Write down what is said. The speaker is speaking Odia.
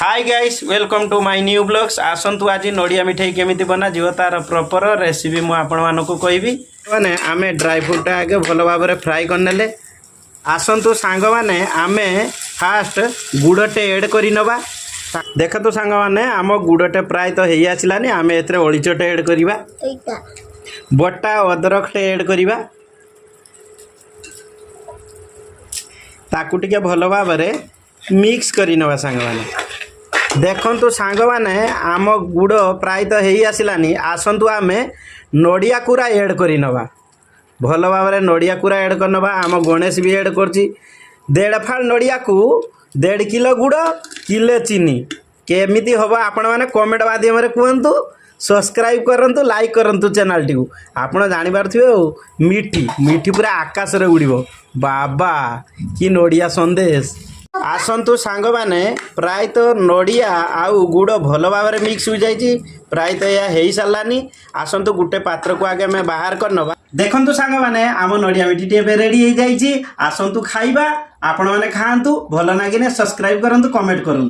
Hi guys, welcome to my new vlogs. ଆସନ୍ତୁ, ଆଜି ନଡ଼ିଆ ମିଠେଇ କେମିତି ବନାଯିବ, ତାର ପ୍ରପର ରେସିପି ମୁଁ ଆପଣମାନଙ୍କୁ କହିବି। ମାନେ ଆମେ ଡ୍ରାଇ ଫ୍ରୁଟ୍ଟା ଆଗେ ଭଲ ଭାବରେ ଫ୍ରାଏ କରିନେଲେ। ଆସନ୍ତୁ ସାଙ୍ଗମାନେ, ଆମେ ଫାଷ୍ଟ ଗୁଡ଼ଟେ ଏଡ଼୍ କରିନେବା। ଦେଖନ୍ତୁ ସାଙ୍ଗମାନେ, ଆମ ଗୁଡ଼ଟେ ପ୍ରାୟତଃ ହେଇ ଆସିଲାନି। ଆମେ ଏଥିରେ ଅଳିଚଟେ ଏଡ଼୍ କରିବା। ଏଇଟା। ବଟା ଅଦରକଟେ ଏଡ଼୍ କରିବା। ତାକୁ ଟିକେ ଭଲ ଭାବରେ ମିକ୍ସ କରିନେବା ସାଙ୍ଗମାନେ। ଦେଖନ୍ତୁ ସାଙ୍ଗମାନେ, ଆମ ଗୁଡ଼ ପ୍ରାୟତଃ ହେଇ ଆସିଲାନି। ଆସନ୍ତୁ, ଆମେ ନଡ଼ିଆ କୁରା ଏଡ଼୍ କରିନେବା। ଭଲ ଭାବରେ ନଡ଼ିଆ କୁରା ଏଡ଼୍ କରିନେବା। ଆମ ଗଣେଶ ବି ଏଡ଼୍ କରୁଛି। ଦେଢ଼ ଫାଳ ନଡ଼ିଆକୁ 1.5 କିଲୋ ଗୁଡ଼, କିଲୋ ଚିନି କେମିତି ହେବ, ଆପଣମାନେ କମେଣ୍ଟ ମାଧ୍ୟମରେ କୁହନ୍ତୁ। ସବସ୍କ୍ରାଇବ୍ କରନ୍ତୁ, ଲାଇକ୍ କରନ୍ତୁ ଚ୍ୟାନେଲ୍ଟିକୁ। ଆପଣ ଜାଣିପାରୁଥିବେ ଆଉ ମିଠି ମିଠି ପୁରା ଆକାଶରେ ଉଡ଼ିବ। ବାବା, କି ନଡ଼ିଆ ସନ୍ଦେଶ! ଆସନ୍ତୁ ସାଙ୍ଗମାନେ, ପ୍ରାୟତଃ ନଡ଼ିଆ ଆଉ ଗୁଡ଼ ଭଲ ଭାବରେ ମିକ୍ସ ହୋଇଯାଇଛି। ପ୍ରାୟତଃ ଏହା ହେଇସାରିଲାନି। ଆସନ୍ତୁ, ଗୋଟେ ପାତ୍ରକୁ ଆଗେ ଆମେ ବାହାର କରିନେବା। ଦେଖନ୍ତୁ ସାଙ୍ଗମାନେ, ଆମ ନଡ଼ିଆ ମିଠିଟି ଏବେ ରେଡ଼ି ହେଇଯାଇଛି। ଆସନ୍ତୁ ଖାଇବା। ଆପଣମାନେ ଖାଆନ୍ତୁ। ଭଲ ଲାଗିଲେ ସବସ୍କ୍ରାଇବ୍ କରନ୍ତୁ, କମେଣ୍ଟ କରନ୍ତୁ।